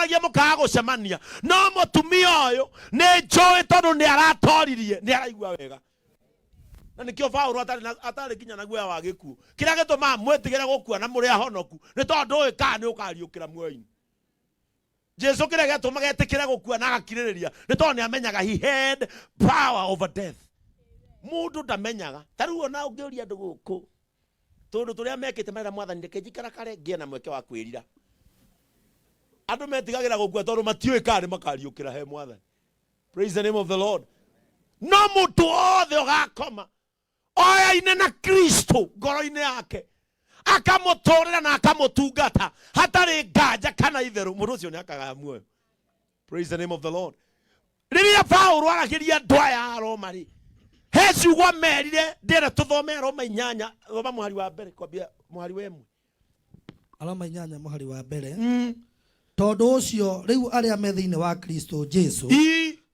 Mũcemanagia mũkaga gũcemania. No mũtumia ũyũ nĩ njũĩ tondũ nĩ aratoririe, nĩ araigua wega. Na nĩkĩo Paũlũ atarĩ na atarĩ nginya na guoya wa gĩkuũ. Kĩrĩa gĩtũmaga mwĩtigĩre gũkua na mũrĩ ahonoku nĩ tondũ ndũĩ kana nĩ ũkariũkĩra muoyo-inĩ. Jesu kĩrĩa gĩatũmaga etĩkĩre gũkua na agakirĩrĩria nĩ tondũ nĩ amenyaga he had power over death. Mũndũ ndamenyaga. Ta rĩu ona ũngĩũria andũ gũkũ tũndũ tũrĩa mekĩte marera mwathani reke njikara kare ngĩe na mweke wa kwĩrira. Andũ metigagĩra gũkua tondũ matiũĩ kana nĩ makariũkĩra he mwathani. Praise the name of the Lord. No mũndũ wothe ũgakoma oyaine na Kristo ngoro-inĩ yake akamũtũrĩra na akamũtungata hatarĩ nganja kana itherũ, mũndũ ũcio nĩ akagaya muoyo. Praise the name of the Lord. Rĩrĩa Paulo aragĩria andũ aya a Roma rĩ, he ciugo merire, ndĩrenda tũthome Aroma 8, thoma mũhari wa mbere kwambia mũhari wa 1. Aroma 8 mũhari wa mbere. Tondũ ũcio rĩu arĩa me thĩinĩ wa Kristo Jesu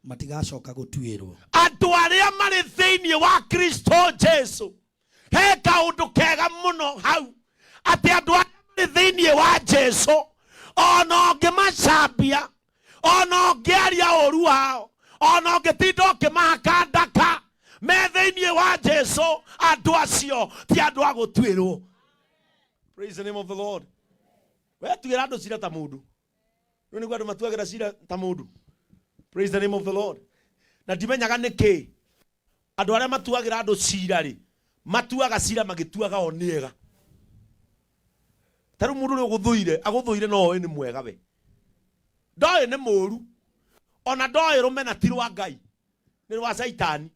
matigacoka gũtuĩrwo. Andũ arĩa marĩ thĩinĩ wa Kristo Jesu, he kaũndũ kega mũno hau, atĩ andũ arĩa marĩ thĩinĩ wa Jesu ona ũngĩmacambia, ona ũngĩaria ũru wao, ona ũngĩtinda ũkĩmahaka ndaka, me thĩinĩ wa Jesu, andũ acio ti andũ a gũtuĩrwo. Praise the name of the Lord. We tuĩra andũ cira ta mũndũ. Rĩu nĩguo andũ matuagĩra cira ta mũndũ. Praise the name of the Lord. Na ndimenyaga nĩkĩ andũ arĩa matuagĩra andũ cira rĩ, matuaga cira magĩtuaga o nĩ ega. Ta rĩu mũndũ ũrĩa ũgũthũire, agũthũire no oĩ nĩ mwega we. Ndoĩ nĩ mũru. Ona ndoĩ rũmena ti rwa Ngai, nĩ rwa Caitani.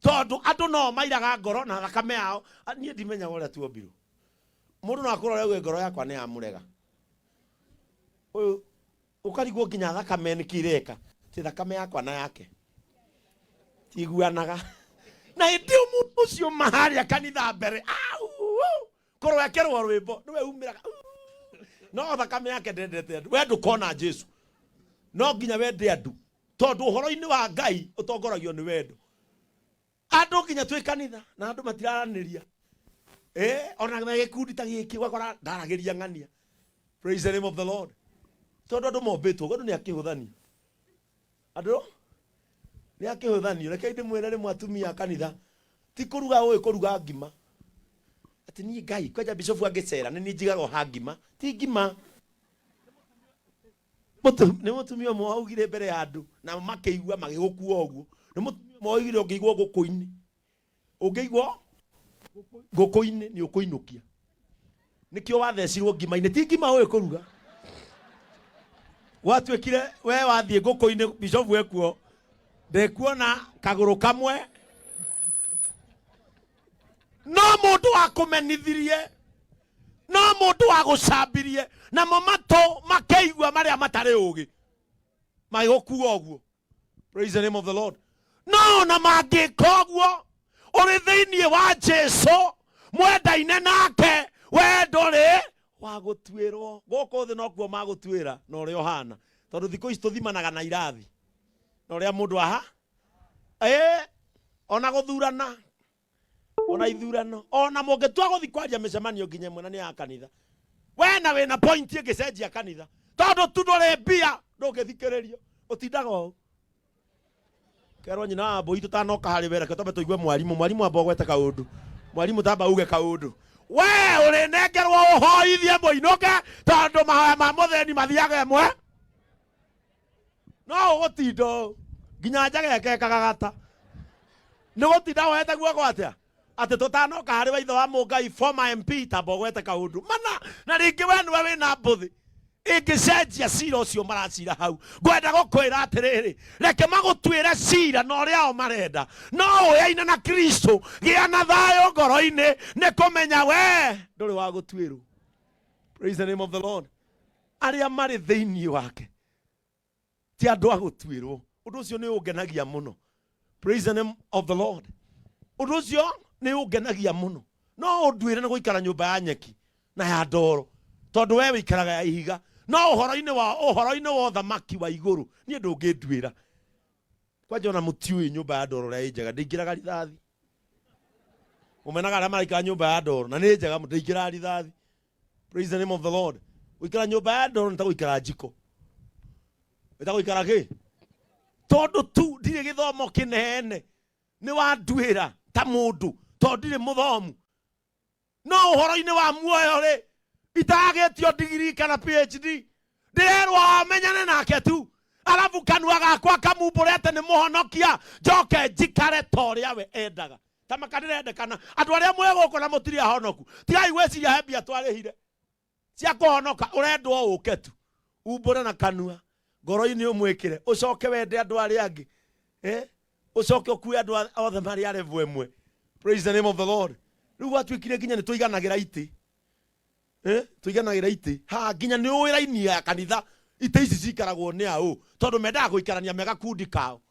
Tondũ andũ no mairaga ngoro na thakame yao. Niĩ ndimenyaga ũrĩa tuombirwo. Mũndũ no akũrore auge ngoro yakwa nĩ yamũrega. Ũyũ ũkarigwo nginya thakame nĩkĩ ĩreka. Ti thakame yakwa na yake tiguanaga. Na hĩndĩ ĩyo mũndũ ũcio maharĩa kanitha mbere, au, korwo ekerwo rwĩmbo nĩwe umĩraga. No thakame yake ndendete andũ. We ndũkona Jesu. No nginya wende andũ. Tondũ ũhoro-inĩ wa Ngai ũtongoragio nĩ wendo. Andũ nginya twĩ kanitha na andũ matiraranĩria. Ona me gĩkundi ta gĩkĩ ũgakora ndaragĩria ng'ania. Praise the name of the Lord. Tondũ andũ mombĩtwo, andũ nĩ akĩhũthania. Andũ nĩ akĩhũthanio. Reke ndĩmwĩre rĩmwe atumia a kanitha ti kũruga ũĩ kũruga ngima. Atĩ niĩ Ngai kwanja bishop angĩcera nĩ niĩ njigaga ha ngima. Ti ngima. Nĩ mũtumia ũmwe waugire mbere ya andũ na makĩigua magĩgũkua ũguo. Nĩ mũtumia ũmwe waugire ũngĩigua ngũkũ-inĩ. Ũngĩigua ngũkũ-inĩ nĩ ũkũinũkia. Nĩkĩo wathecirwo ngima-inĩ. Ti ngima ũĩ kũruga. Gwatuĩkire we wathiĩ ngũkũ-inĩ bishop ekuo. Ndekuona kagũrũ kamwe. No mũndũ wakũmenithirie, no mũndũ wagũcambirie, namo matũ makĩigua marĩa matarĩ ũgĩ magĩgũkua ũguo. Praise the name of the Lord. No ona mangĩka ũguo, ũrĩ thĩinĩ wa Jesu, mwendaine nake, we ndũrĩ wa gũtuĩrwo. Gũkũ thĩ nokuo magũtuĩra na ũrĩa ũhana, tondũ thikũ ici tũthimanaga na irathi na ũrĩa mũndũ aha. Ona gũthurana, ona ithurano, ona mũngĩtua gũthiĩ kwaria mĩcemanio nginya ĩmwe na nĩ ya kanitha, we na wĩna point ĩngĩcenjia kanitha, tondũ tu ndũrĩ mbia ndũngĩthikĩrĩrio, ũtindaga ũũ. Kerwo nyina wa mbũi tũtanoka harĩ we, reke twambe tũigue mwarimũ. Mwarimũ amba ũgwete kaũndũ, mwarimũ tamba uge kaũndũ. We ũrĩnengerwo ũhoithie mũinũke, tondũ mahoya ma mũthĩni mathiaga ĩmwe. No ũgũtinda ũũ nginya njaga ĩkekaga gata. Nĩ gũtinda woete guoko atĩa? Atĩ tũtanoka harĩ wa ithe wa Mũngai, former MP, tamba ũgwete kaũndũ mana. Na rĩngĩ we nĩwe wĩna mbũthĩ ĩngĩcenjia cira ũcio maracira hau. Ngwenda gũkwĩra atĩrĩrĩ, reke magũtuĩre cira na ũrĩa o marenda, no ũyaine na Kristo, gĩa na thayũ ngoro-inĩ nĩ kũmenya we ndũrĩ wa gũtuĩrwo. Praise the name of the Lord. Arĩa marĩ thĩinĩ wake ti andũ a gũtuĩrwo. Ũndũ ũcio nĩ ũngenagia mũno. Praise the name of the Lord. Ũndũ ũcio nĩ ũngenagia mũno. No ũnduĩre nĩ gũikara nyũmba ya nyeki na ya ndoro, tondũ we wĩikaraga ya ihiga. No ũhoro-inĩ wa ũthamaki wa igũrũ niĩ ndũngĩnduĩra. Kwanja ona mũtiũĩ nyũmba ya ndoro ũrĩa ĩ njega, ndĩingĩraga rithathi. Mũmenaga arĩa maraikara nyũmba ya ndoro na nĩ njega, ndĩingĩraga rithathi. Praise the name of the Lord. Gũikara nyũmba ya ndoro nĩ ta gũikara njiko. Wĩtagwo ikara kĩ? Tondũ tu ndirĩ gĩthomo kĩnene, nĩ wanduĩra ta mũndũ tondũ ndirĩ mũthomu. No ũhoro-inĩ wa muoyo rĩ, itagĩtio ndigiri kana PhD, ndĩrerwo amenyane nake tu, arabu kanua gakwa kamumbũre atĩ nĩ mũhonokia, njoke njikare ta ũrĩa we endaga. Ta makanĩrendekana andũ arĩa mwĩ gũkũ na mũtirĩ ahonoku, tigai gwĩciria he mbia twarĩhire cia kũhonoka. Ũrendwo ũke tu umbũre na kanua, ngoro-inĩ ũmwĩkĩre, ũcoke wende andũ arĩa angĩ, ũcoke ũkue andũ othe marĩ a level ĩmwe. Praise the name of the Lord. Rĩu gwatuĩkire nginya nĩ tũiganagĩra itĩ, tũiganagĩra itĩ ha nginya nĩ ũĩ raini ya kanitha itĩ ici cikaragwo nĩ aũ, tondũ mendaga gũikarania me gakundi kao,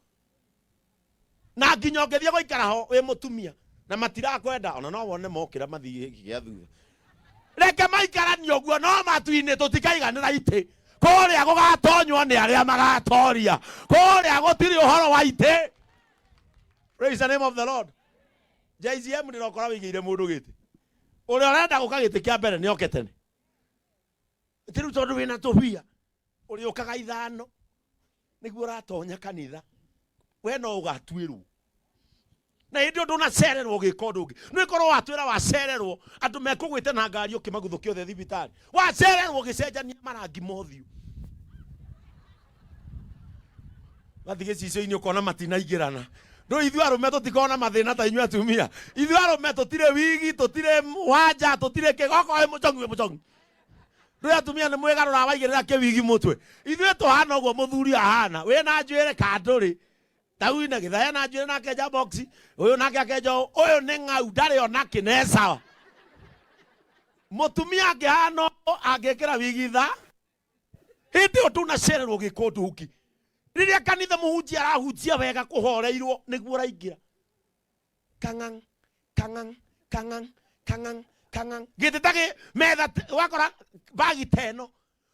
na nginya ũngĩthiĩ gũikara ho wĩ mũtumia na matirakwenda, ona no wone mokĩra mathiĩ gĩa thutha. Reke maikaranie ũguo, no matu-inĩ tũtikaiganĩra itĩ. Kũrĩa gũgatonywo nĩ arĩa magatoria, kũrĩa gũtirĩ ũhoro wa itĩ. Praise the name of the Lord. JCM ndĩrokora wĩigĩire mũndũ gĩtĩ, ũrĩa ũrenda gũka gĩtĩ kĩa mbere nĩ oke tene. Ti rĩu tondũ wĩna tũbia ũrĩũkaga ithano nĩguo ũratonya kanitha, we no ũgatuĩrwo na hĩndĩ ĩyo ndũnacererwo ũgĩka ũndũ ũngĩ. Nĩ korwo watwĩra wacererwo, andũ mekũgwĩte na ngari ũkĩmaguthũkia othe thibitarĩ. Wacererwo ũgĩcenjania marangi mothiũ, wathiĩ gĩcicio-inĩ ũkona matinaingĩrana. Ndũ ithuĩ arũme tũtikoragwo na mathĩna ta inyuĩ atumia. Ithuĩ arũme tũtirĩ wigi, tũtirĩ wanja, tũtirĩ kĩ, okorwo wĩ mũcong'i wĩ mũcong'i. Ndũ atumia nĩ mwĩgarũra waigĩrĩra kĩwigi mũtwe. Ithuĩ tũhana ũguo mũthuri ahana, wĩna njuĩrĩ ka ndũrĩ. Tau ina gĩthaya na njuĩrĩ na akenja box, ũyũ nake akenja ũũ, ũyũ nĩ ng'au ndarĩ ona kĩ ne sawa. Mũtumia angĩhana ũũ angĩkĩra wigi tha, hĩndĩ ĩyo ndũnacererwo gĩka ũndũ ũngĩ. Rĩrĩa kanitha mũhunjia arahunjia wega kũhoreirwo nĩguo ũraingĩra. Kang'ang, kang'ang, kang'ang, kang'ang, kang'ang. Gĩtĩ ta gĩ metha wakora bagi ta ĩno.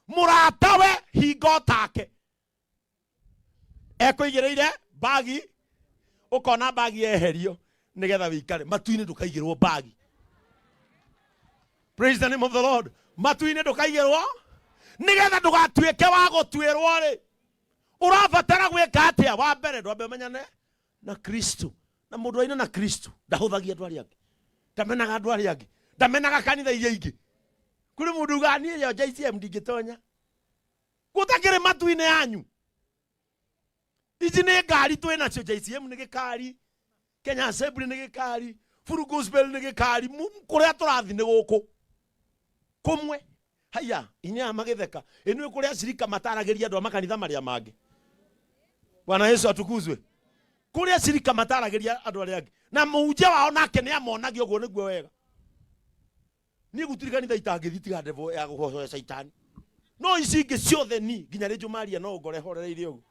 Mũratawe hingo take. Ekũigĩrĩire bagi, ũkona bagi yeherio nĩgetha wĩikare. Matu-inĩ ndũkaigĩrwo bagi. Praise the name of the Lord. Matu-inĩ ndũkaigĩrwo nĩgetha ndũgatuĩke wa gũtuĩrwo rĩ. Ũrabatara gwĩka atĩa? Wa mbere ndwambe ũmenyane na Kristo. Na mũndũ aina na Kristo ndahũthagia andũ arĩa angĩ, ndamenaga andũ arĩa angĩ, ndamenaga kanitha iria ingĩ. Kũrĩ mũndũ ugaga niĩ yo JCM ndingĩtonya, gũtakĩrĩ matu-inĩ yanyu. Ici nĩ ngari twĩ nacio. JCM nĩ gĩkari, Kenya Assembly nĩ gĩkari, Full Gospel nĩ gĩkari. Kũrĩa tũrathiĩ nĩ gũkũ kũmwe. Haya inya magĩtheka ĩnĩ kũrĩa acirika mataragĩria andũ a makanitha marĩa mangĩ. Bwana Yesu atukuzwe. Kũrĩa acirika mataragĩria andũ arĩa angĩ, na mũhunjia wao nake nĩ amonagia ũguo nĩguo wega. Niĩ gũtirĩ kanitha itangĩthiĩ tiga ndevo ya kũhoya caitani, no ici ingĩ ciothe ni nginya rĩ Jumaria no ngore horereire ũguo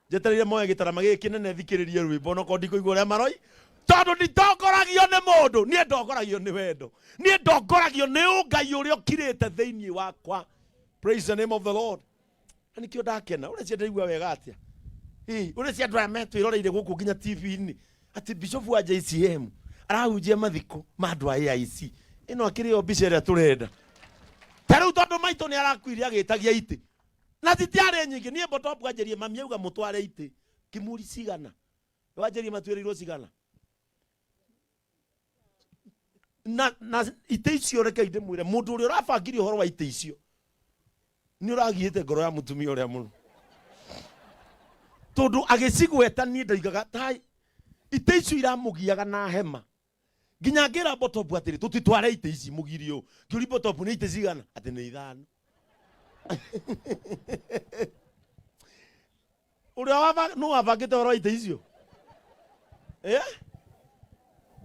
njetereire moe gĩtarama gĩkĩ kĩnene thikĩrĩrie rwĩmbo onokorwo ndikũigua ũrĩa maroi, tondũ nditongoragio nĩ mũndũ. Niĩ ndongoragio nĩ wendo, niĩ ndongoragio nĩ ũngai ũrĩa ũkirĩte thĩinĩ wakwa. Praise the name of the Lord. Na nĩkĩo ndakena ũrĩa cia ndaigua wega atĩa. Ĩ ũrĩa cia andũ aya metwĩroreire gũkũ nginya TV-inĩ atĩ bishop wa JCM arahunjia mathiko ma andũ a AIC. Ĩno akĩrĩ yo mbica ĩrĩa tũrenda. Ta rĩu tondũ maitũ nĩ arakuire agĩtagia itĩ na citiarĩ nyingĩ, niĩ botop wanjĩrie mami auga mũtware itĩ kimuri cigana, wanjĩrie matuĩrĩirwo cigana, na itĩ icio reke ndĩmwĩre mũndũ ũrĩa ũrabangire ũhoro wa itĩ icio nĩ ũragiĩte ngoro ya mũtumia ũrĩa mũno, tondũ agĩcigweta niĩ ndoigaga ta itĩ icio iramũgiaga na hema. Nginya ngĩra botobu atĩrĩ tũtitware itĩ ici mũgiri ũũ. Ngĩũria botobu nĩ itĩ cigana, atĩ nĩ ithano. Ũrĩa nũ wabangĩte ũhoro wa itĩ icio?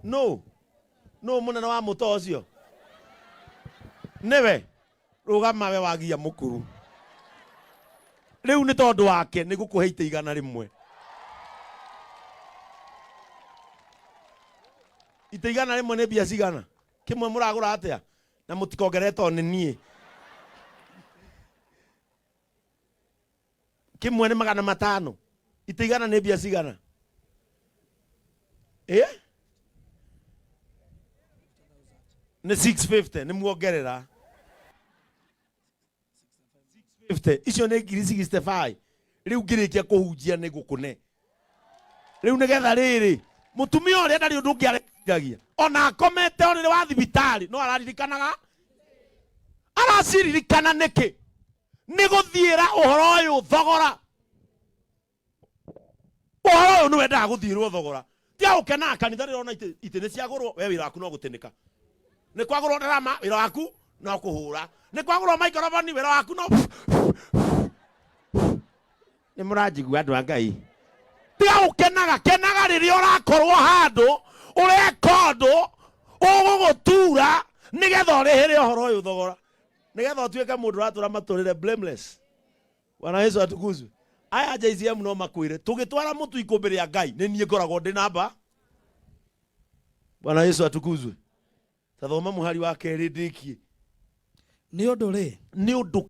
Nũ? Nũ mũnene wa mũto ũcio? Nĩwe. Rũgama we wagia mũkuru. Rĩu nĩ tondũ wake nĩ gũkũhe itĩ igana rĩmwe. Itĩ igana rĩmwe nĩ mbia cigana? Kĩmwe mũragũra atĩa? Na mũtikongerere tondũ nĩ niĩ. Kĩmwe nĩ magana matano. Itĩ igana nĩ mbia cigana? Nĩ 650 nĩ muongerera. 50 icio nĩ ngiri 65. Rĩu ngĩrĩkia kũhunjia nĩ gũkũne. Rĩu nĩgetha rĩrĩ mũtumia ũrĩa ndarĩ ũndũ ũngĩ areciragia, ona akomete ũrĩrĩ wa thibitarĩ no araririkanaga, araciririkana nĩkĩ? Nĩ gũthiĩra ũhoro ũyũ thogora. Ũhoro ũyũ nĩ wendaga gũthiĩrwo thogora. Tia gũkenaga kanitha rĩrĩa ũrona itĩ nĩ ciagũrwo, we wĩra waku no gũtĩnĩka. Nĩ kwagũrwo ndarama, wĩra waku no kũhũra. Nĩ kwagũrwo maikoroboni, wĩra waku no nĩ mũranjigua andũ a Ngai. Tiga gũkenaga, kenaga rĩrĩa ũrakorwo handũ ũreka ũndũ ũgũgũtura nĩgetha ũrĩhĩre ũhoro ũyũ thogora, nĩgetha ũtuĩke mũndũ ũratũra matũrĩre blameless. Bwana Yesu atukuzwe. Aya JCM no makwĩre tũgĩtwara mũtu ikũmbĩ rĩa Ngai nĩ niĩ ngoragwo ndĩ namba. Bwana Yesu atukuzwe. Tathoma mũhari wa kerĩ ndĩkie. Nĩ ũndũ rĩ, Nĩ ũndũ.